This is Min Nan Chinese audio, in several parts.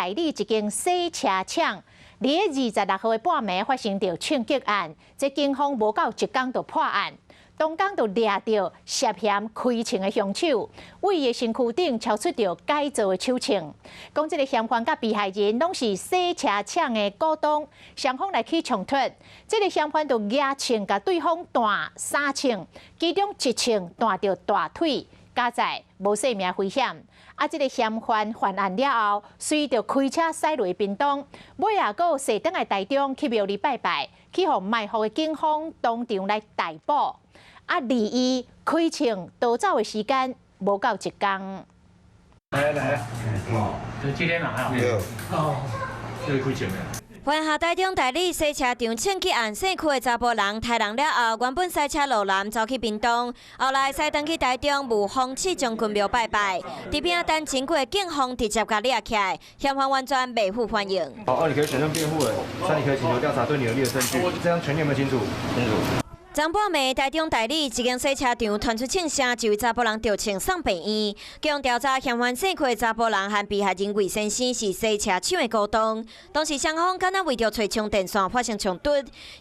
大里一間洗車廠，佇咧26號的半暝發生著槍擊案，這警方無夠一工就破案，當工就掠著涉嫌開槍的兇手，對伊的身軀頂抄出著改造的手槍。講這个嫌犯佮被害人攏是洗車廠的股東，雙方來起衝突，這个嫌犯就舉槍共對方彈三槍，其中一槍彈著大腿，佳哉無性命危險。啊！這个嫌犯犯案了後，隨著開車駛落屏東，尾仔閣踅轉來台中去廟裡拜拜，去予埋伏的警方當場來逮捕。啊，離伊開槍逃走的時間無夠一工。來來，哦，就這天嘛，對，哦，這個開槍的。環下台中大里洗車場槍擊案，姓屈的查埔人刣人了後，原本駛車路南走去屏東，後來駛轉去台中霧峰七將軍廟拜拜。佇邊仔等真久的警方直接共掠起來，嫌犯完全袂赴反應。好，哦，你可以選任辯護人，三你可以請求調查對你有利的證據，這樣權利有沒有清楚？清楚。昨半暝，台中大里一間洗車場傳出槍聲，一位查埔人著槍送病院。經調查，嫌犯姓屈的查埔人和被害人魏先生是洗車廠的股東。當時雙方敢若為著揣充電線發生衝突，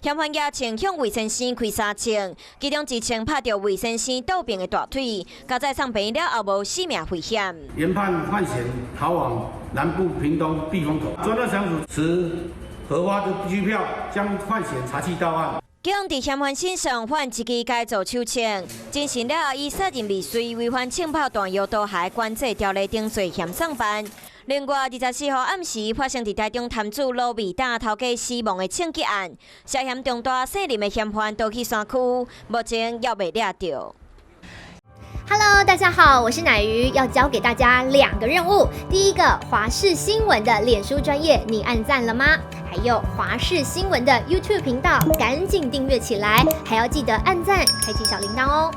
嫌犯舉槍向魏先生開三槍，其中一槍拍著魏先生倒爿的大腿，佳哉送病院了後無性命危險。研判犯嫌逃往南部屏東避風頭，專案小組持核發的拘票，將犯嫌查緝到案。警方佇嫌犯身上發現一支改造手槍，偵訊了後以殺人未遂、違反槍炮彈藥刀械管制條例等罪嫌送辦。另外，24號暗時發生佇台中潭子滷味檔頭家死亡的槍擊案，涉嫌重大姓林的嫌犯逃去山區，目前猶未掠著。 Hello，大家好，我是乃瑜，要交給大家兩個任務。第一個，華視新聞的臉書專頁，你按讚了嗎？還有華視新聞的 YouTube 頻道，趕緊訂閱起來，還要記得按讚，開啟小鈴鐺哦。